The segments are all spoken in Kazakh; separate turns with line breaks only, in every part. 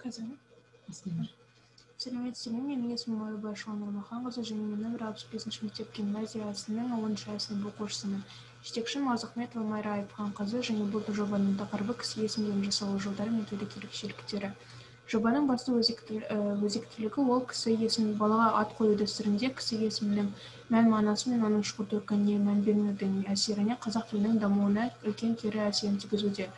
Қазір. Сәлеметсіздер ме? Менің есімім Ойбай Нұрмаханқызы және мен нөмір 65 мектеп гимназиясының 10 сынып оқушысымын. Жетекшім Азахметова Майра Айыпханқызы, және бұл жобаның тақырыбы кісі есімдерін жасалу жолдары мен тілдік ерекшеліктері. Жобаның басты өзектілігі ол кісі есімін балаға ат қою дәстүрінде кісі есімінің мән мағынасы мен оның шығу төркініне мән бермеудің әсеріне қазақ тілінің дамуына үлкен кері әсерін тигізуде.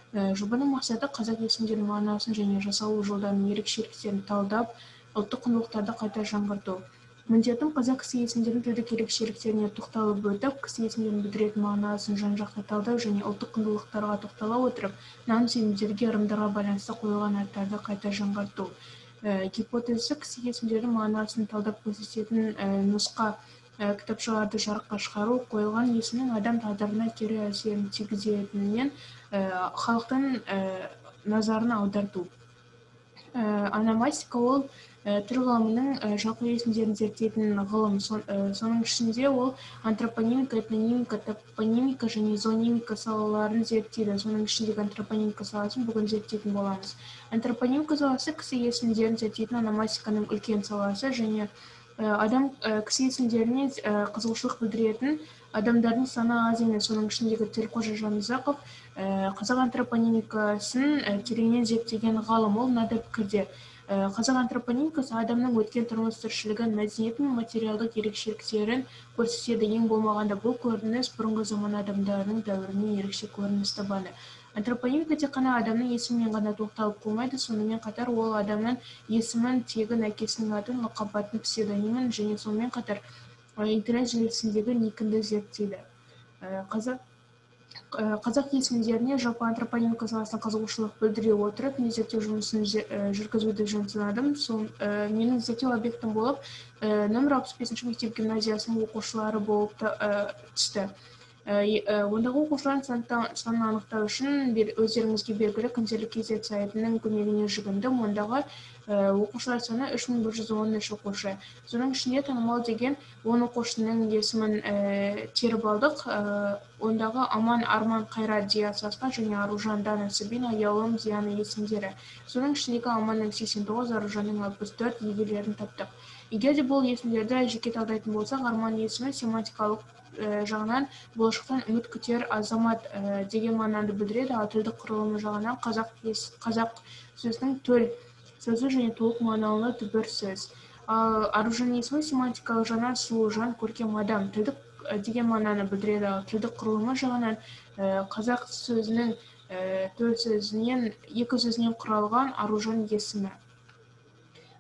Жобаның мақсаты қазақ есімдерінің мағынасын және жасалу жолдарының ерекшеліктерін талдап, ұлттық құндылықтарды қайта жаңғырту. Міндетім қазақ кісі есімдерінің тілдік ерекшеліктеріне тоқталып өтіп, кісі есімдерінің білдіретін мағынасын жан-жақты талдау және ұлттық құндылықтарға тоқтала отырып, наным-сенімдерге, ырымдарға байланысты қойылған аттарды қайта жаңғырту. Гипотезасы кісі есімдерінің мағынасын талдап көрсететін нұсқа кітапшаларды жарыққа шығару, қойылған есімнің адам тағдырына кері әсерін тигізетінінен халықтың назарын аударту. Ономастика ол тіл ғылымының жалпы есімдерін зерттейтін ғылым. Соның ішінде ол антропонимика, этнонимика, топонимика және зоонимика салаларын зерттейді. Соның ішіндегі антропонимика саласын бүгін зерттейтін боламыз. Антропонимика саласы кісі есімдерін зерттейтін ономастиканың үлкен саласы және адам кісі есімдеріне қызығушылық білдіретін адамдардың саны аз емес. Соның ішіндегі Тілқожа Жанұзақов қазақ антропонимикасын тереңнен зерттеген ғалым. Ол мынадай пікірде: қазақ антропонимикасы адамның өткен тұрмыс тіршілігін, мәдениеті мен материалдық ерекшеліктерін көрсетеді. Ең болмағанда бұл көрініс бұрынғы заман адамдарының дәуірінен ерекше көрініс табады. Антропонимика тек қана адамның есімімен ғана тоқталып қоймайды, сонымен қатар ол адамның есімін, тегін, әкесінің атын, лақап атын, псевдонимін және сонымен қатар интернет желісіндегі никінді зерттейді. Қазақ есімдеріне жалпы антропонимика саласына қызығушылық білдіре отырып, мен зерттеу жұмысын жүргізуді жөн санадым. Менің зерттеу объектім болып нөмір 65 мектеп гимназиясының оқушылары болып түсті. Ондағы оқушылардың санын анықтау үшін өздеріңізге белгілі күнделік kz сайтының көмегіне жүгіндім. Ондағы оқушылар саны 3113 оқушы. Соның ішінде танымал деген 10 оқушының есімін теріп алдық. Ондағы Аман, Арман, Қайрат, Диас, Асқар және Аружан, Дана, Сабина, Ұялым, Зияны есімдері. Соның ішіндегі Аманның 89, Аружанның 64 иегерлерін таптық. Егер де бұл есімдерді жеке талдайтын болсақ, Арман есімі семантикалық жағынан болашақтан үміт күтер азамат деген мағынаны білдіреді, ал тілдік құрылымы жағынан қазақ сөзінің төл сөзі және толық мағыналы түбір сөз. Ал Аружан есімі семантикалық жағынан сұлу жан, көркем адам, тілдік деген мағынаны білдіреді, ал тілдік құрылымы жағынан қазақ сөзінің төл сөзінен, екі сөзінен құралған Аружан есімі.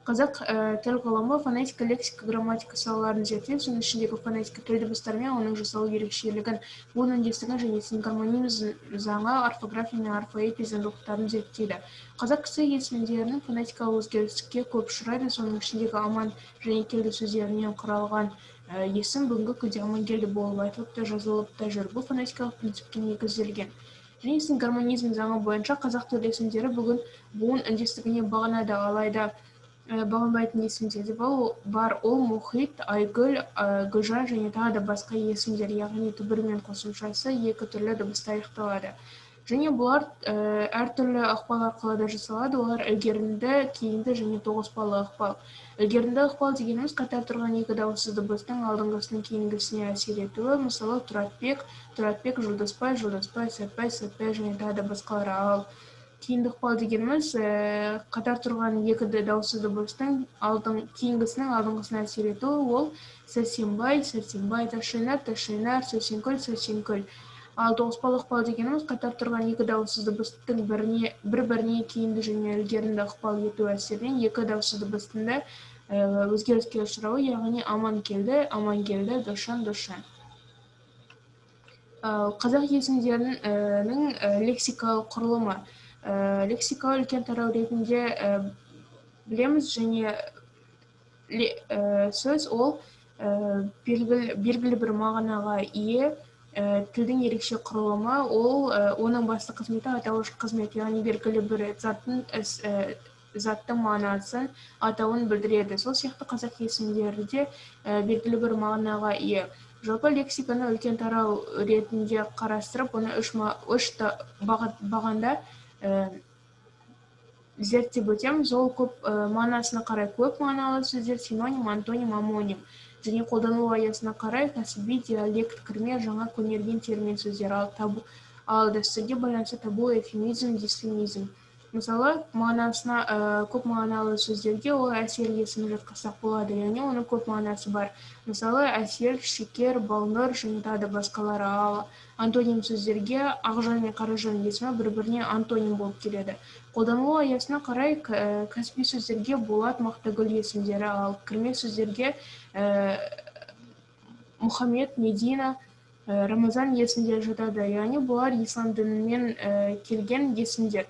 Қазақ тіл ғылымы фонетика, лексика, грамматика салаларын зерттеп, соның ішіндегі фонетика тіл дыбыстары мен оның жасалу ерекшелігін, буын үндестігін және сингармонизм заңы, орфография мен орфоэпия заңдылықтарын зерттейді. Қазақ кісі есімдерінің фонетикалық өзгеріске көп ұшырайды, соның ішіндегі аман және келді сөздерінен құралған есім бүгінгі күнде Амангелді болып айтылып та, жазылып та жүр. Бұл фонетикалық принципке негізделген. Және сингармонизм заңы бойынша қазақ тіл есімдері бүгін буын үндестігіне бағынады, алайда бағынбайтын есімдер де бар. Ол Мұхит, Айгүл, Гүлжан және тағы да басқа есімдер, яғни түбір мен қосымшасы екі түрлі дыбыста аяқталады. Және бұлар әртүрлі ықпал арқылы да жасалады. Олар ілгерінді, кейінді және тоғыспалы ықпал. Ілгерінді ықпал дегеніміз қатар тұрған екі дауыссыз дыбыстың алдыңғысының кейінгісіне әсер етуі, мысалы Тұратбек, Тұратбек, Жолдасбай, Жолдасбай, Сәтбай, Сәтбай және тағы да басқалары. Ал кейінді ықпал дегеніміз қатар тұрған екі дауыссыз дыбыстың кейінгісінің алдыңғысына әсер етуі, ол Сәрсенбай, Сәрсенбай, Ташайнар, Ташайнар, Сәрсенкүл, Сәрсенкүл. Ал тоғыспалы ықпал дегеніміз қатар тұрған екі дауыссыз дыбыстың бір-біріне кейінді және ілгерінді ықпал ету әсерінен екі дауыссыз дыбыстың да өзгеріске ұшырауы, яғни Аманкелді, Амангелді, Досжан, Досжан. Қазақ есімдерінің лексикалық құрылымы. Лексика үлкен тарау ретінде білеміз, және сөз ол белгілі бір мағынаға ие тілдің ерекше құрылымы. Ол оның басты қызметі атауыш қызмет, яғни белгілі бір заттың мағынасын, атауын білдіреді. Сол сияқты қазақ есімдері де белгілі бір мағынаға ие. Жалпы лексиканы үлкен тарау ретінде қарастырып, оны үш бағанда зерттеп өтеміз. Ол көп мағынасына қарай көп мағыналы сөздер, синоним, антоним, омоним және қолдану аясына қарай кәсіби, диалект, кірме, жаңа, көнерген термин сөздер, ал дәстүрге байланысты табу, эвфемизм, дисфемизм. Мысалы, мағынасына көп мағыналы сөздерге ол Әсел есімін жатқызсақ болады, яғни оның көп мағынасы бар. Мысалы, Әсел, Шекер, Балнұр және тағы да басқалары. Ал антоним сөздерге Ақжан мен Қаражан есімі бір-біріне антоним болып келеді. Қолданылу аясына қарай кәсіби сөздерге Болат, Мақтагүл есімдері, ал кірме сөздерге Мұхаммед, Медина, Рамазан есімдері жатады. Яғни бұлар ислам дінімен келген есімдер,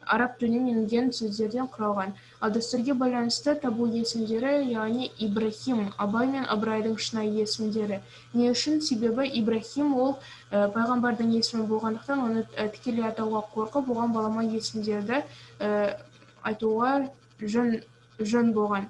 араб тілінен енген сөздерден құралған. Ал дәстүрге байланысты табу есімдері, яғни Ибрахим, Абай мен Ыбырайдың шынайы есімдері. Не үшін? Себебі Ибрахим ол пайғамбардың есімі болғандықтан, оны тікелей атауға қорқып, оған балама есімдерді айтуға жөн болған.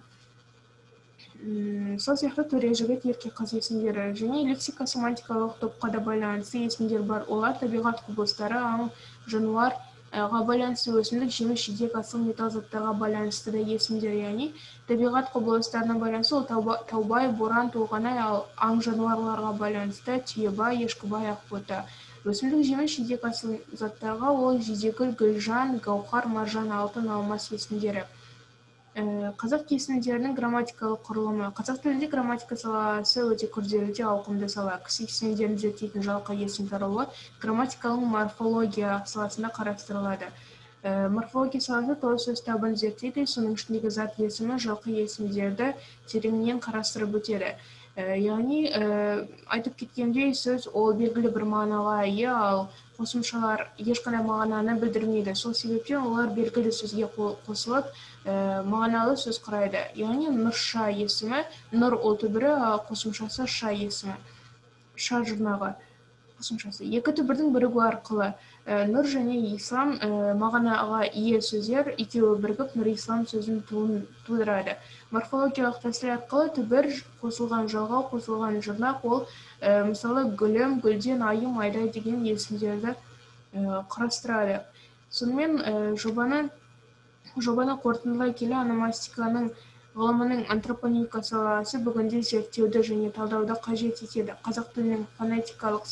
Сол сияқты төре жігіт, ерке қыз есімдері және лексика семантикалық топқа да байланысты есімдер бар. Олар табиғат құбылыстары, аң, жануар байланысты, өсімдік, жеміс, жидек, асыл металл заттарға байланысты да есімдер, яғни табиғат құбылыстарына байланысты ол Таубай, Боран, Толғанай, ал аң жануарларға байланысты Түйебай, Ешкібай, Ақбота. Өсімдік, жеміс, жидек, асыл заттарға ол Жидегүл, Гүлжан, Гауһар, Маржан, Алтын, Алмас есімдері. Қазақ есімдерінің грамматикалық құрылымы. Қазақ тілінде грамматика саласы өте күрделі де ауқымды сала. Кісі есімдерін зерттейтін жалқы есім тарауы грамматикалық морфология саласында қарастырылады. Морфология саласы толық сөз табын зерттейді, соның ішіндегі зат есімі, жалқы есімдерді тереңінен қарастырып өтеді. Яғни, айтып кеткендей, сөз ол белгілі бір мағынаға ие, ал қосымшалар ешқандай мағынаны білдірмейді. Сол себептен олар белгілі сөзге қосылып, мағыналы сөз құрайды. Яғни Нұрша есімі, Нұр ол түбірі, ал қосымшасы ша есімі, ша жұрнағы қосымшасы. Екі түбірдің бірігуі арқылы Нұр және Ислам мағынаға ие сөздер екеуі бірігіп Нұр Ислам сөзін тудырады. Морфологиялық тәсіл арқылы түбір қосылған жалғау, қосылған жұрнақ ол мысалы Гүлім, Гүлден, Айым, Айдай деген есімдерді құрастырады. Сонымен жобаны қорытындылай келе, ономастиканың ғылымының антропонимика саласы бүгінде зерттеуді және талдауды қажет етеді. Қазақ тілінің фонетикалық,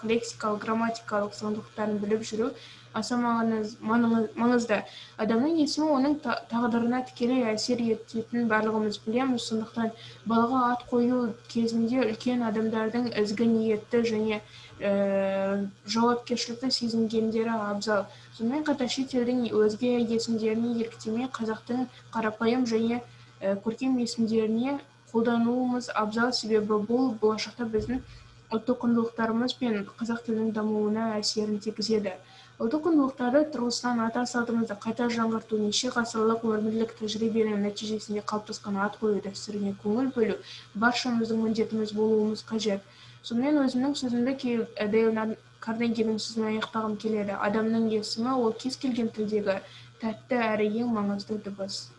лексикалық, грамматикалық заңдылықтарын біліп жүру аса маңызды. Адамның есімі оның тағдырына тікелей әсер ететінін барлығымыз білеміз. Сондықтан балаға ат қою кезінде үлкен адамдардың ізгі ниетті және жауапкершілікті сезінгендері абзал. Сонымен қатар шет елдің өзге есімдеріне еліктемей, қазақтың қарапайым және көркем есімдеріне қолдануымыз абзал, себебі бұл болашақта біздің ұлттық құндылықтарымыз пен қазақ тілінің дамуына әсерін тигізеді. Ұлттық құндылықтарды тұрғысынан ата салтымызды қайта жаңғырту, неше ғасырлық өмірлік тәжірибенің нәтижесінде қалыптасқан ат қою дәстүріне көңіл бөлу баршамыздың міндетіміз болуымыз қажет. Сонымен өзімнің сөзімді Дейл Карнегидің сөзімен аяқтағым келеді. Адамның есімі ол кез келген тілдегі тәтті әрі ең маңызды дыбыс.